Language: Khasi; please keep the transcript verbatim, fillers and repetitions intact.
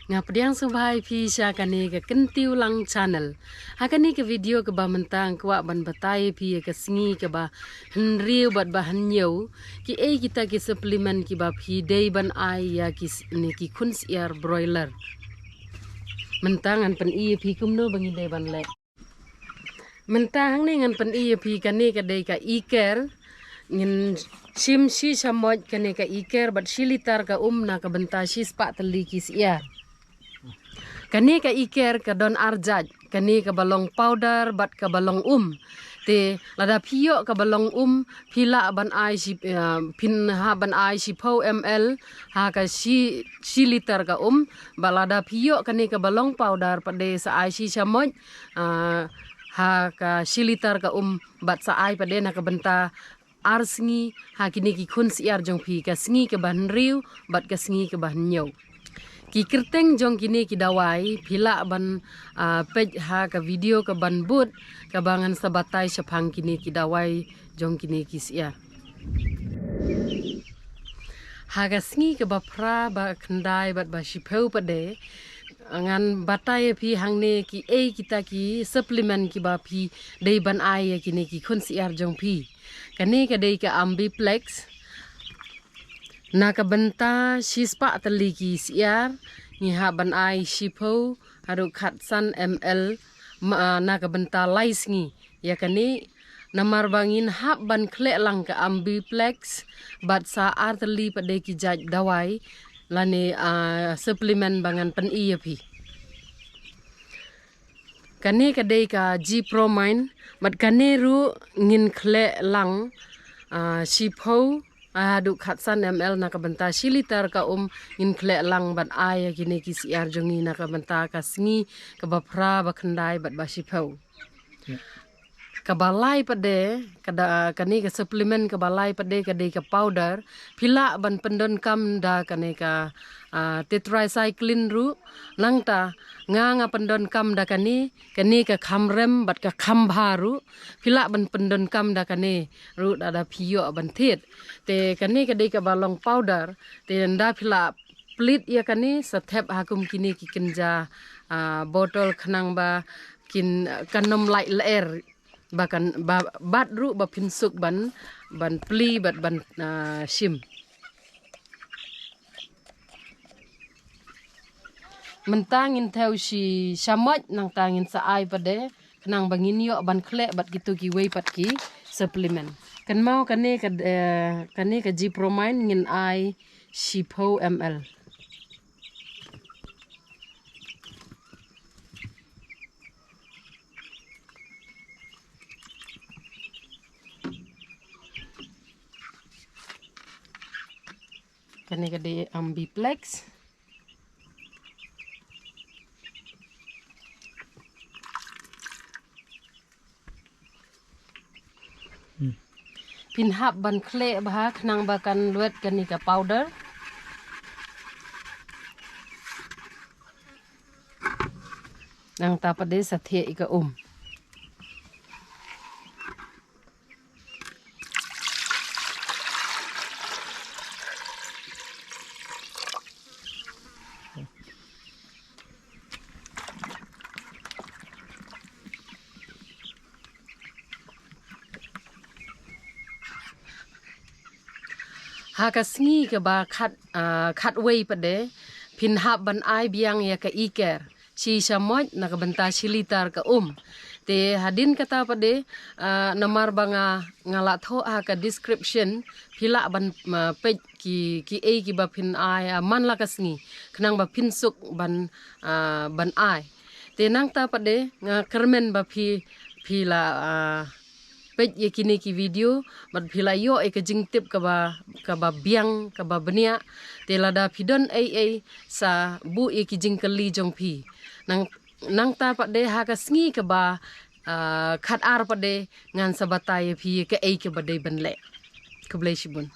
Nga pdiang sngewbha ïa phi sha kane ka Kyntiew Lang channel. Ha kane ka video kaba mynta nga kwah ban batai ïa phi ïa ka sngi kaba hynriew bad ba hynñiew, ki ei kita ki supplement kiba phi dei ban ai ïa ki s-, ne ki khun syiar broiler. Mynta ngan pyni ïa phi kumno ba ngi dei ban leh. Mynta hangne ngan pyni ïa phi kane ka dei ka Eker. Ngin shim shi shamoit kane ka Eker bad shi litar ka um na ka bynta shi spah tylli ki syiar. Kane ka Eker ka don ar jait, kane kaba long powder bad kaba long um. Te lada phi ïoh kaba long um, phi lah ban ai shi, ah, phin hap ban ai shiphew M L ha ka shi, shi litar ka um. Bad lada phi ïoh kane kaba long powder pat de sa ai shi shamoit, ah, ha ka shi litar ka um bad sa ai pat de na ka bynta ar sngi ha kine ki khun syiar jong phi, ka sngi kaba hynriew bad ka sngi kaba hynñiew. Ki kyrteng jong kine ki dawai phi lah ban, ah, peit ha ka video kaban bud kaba ngan sa batai shaphang kine ki dawai jong kine ki syiar. Ha ka sngi kaba phra, ba khyndai bad ba shiphew pat de, ngan batai ïa phi hangne ki ei kita ki supplement kiba phi dei ban ai ïa kine ki khun syiar jong phi. Kane ka dei ka Ambiplex. Na ka bynta shi spah tylli ki syiar, ngi hap ban ai shiphew haduh khatsan M L, ma, na ka bynta lai sngi. Ïa kane, namar ba ngin hap ban khleh lang ka Ambiplex bad sa ar tylli pat de ki jait dawai lane, ah, supplement ba ngan pyni ïa phi. Kane ka dei ka G-Promine, bad kane ruh ngin khleh lang, ah, shiphew haduh khatsan M L na ka bynta shi litar ka um, ngin khleh lang ban ai ïa kine ki syiar jong ngi na ka bynta ka sngi kaba phra, ba khyndai bad ba shiphew. Kaba lai pat de, ka da, kane ka supplement kaba lai pat de ka dei ka powder. Phi lah ban pyndonkam da kane ka, ah, tetracycline ruh. Nangta nga, nga pyndonkam da kane, kane ka kham rem bad ka kham bha ruh. Phi lah ban pyndonkam da kane ruh lada phi ïoh ban thied. Te kane ka dei kaba long powder. Te ynda phi lah plie ïa kane, sa thep ha kum kine ki kynja, ah, botol khnang ba kin, ah, kan ym lait lyer. Ba kan, ba, bad ruh ba phin suk ban, ban plie bad ban, ah, shim. Mynta ngin thew shi shamoit, nangta ngin sa ai pat de, khnang ba ngin ïoh ban khleh bad kito kiwei pat ki supplement. Kynmaw kane ka, eh, kane ka G-Promine ngin ai shiphew M L. Kane ka dei Ambiplex. Hmm. Phin hap ban khleh bha khnang ba kan luet kane ka powder. Nangta pat de sa thied ïa ka um. Ha ka sngi kaba khat, ah, khatwei pat de, phin hap ban ai biang ïa ka Eker. Shi shamoit na ka bynta shi litar ka um. Te hadien kata pat de, ah, namar ba nga, nga la thoh ha ka description, phi lah ban, ah, peit ki, ki ei kiba phin ai, ah, man la ka sngi. Khnang ba phin suk ban, ah, ban ai. Te nangta pat de, nga kyrmen ba phi, phi la, ah, peit ïa kine ki video, bad phi la ïoh ïa ka jingtip kaba, kaba biang, kaba bniah. Te lada phi don ei ei, sa buh ïa ki jingkylli jong phi. Nang, nangta pat de ha ka sngi kaba, ah, khatar pat de ngan sa batai ïa phi ïa ka ei kaba dei ban leh. Khublei shibun.